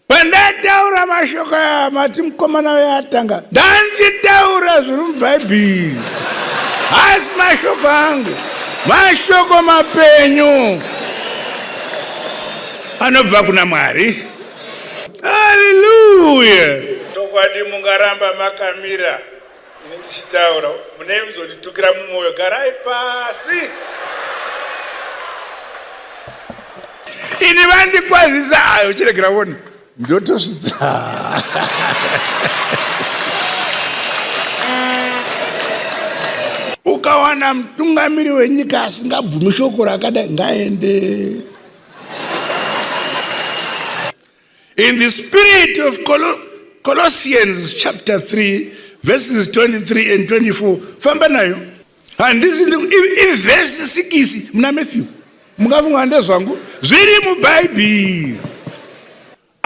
Pandataura mashoko aya mati mukomana uyo atanga, ndandichitaura zviri mubhaibheri, hasi mashoko angu, mashoko mapenyu anobva kuna Mwari. Haleluya! Chokwadi mungaramba makamira ini ndichitaura, munei muzonditukira mumwoyo, garai pasi. Ini vandikwazisa ayo chiregera wona ndotosvitsa. Ukawana mutungamiri wenyika asingabvumi shoko rakadai ngaende. In the spirit of Colossians chapter 3 verses 23 and 24 famba nayo handisi ivhesi sikisi muna Matthew mungafunga ndezvangu zviri mubhaibheri.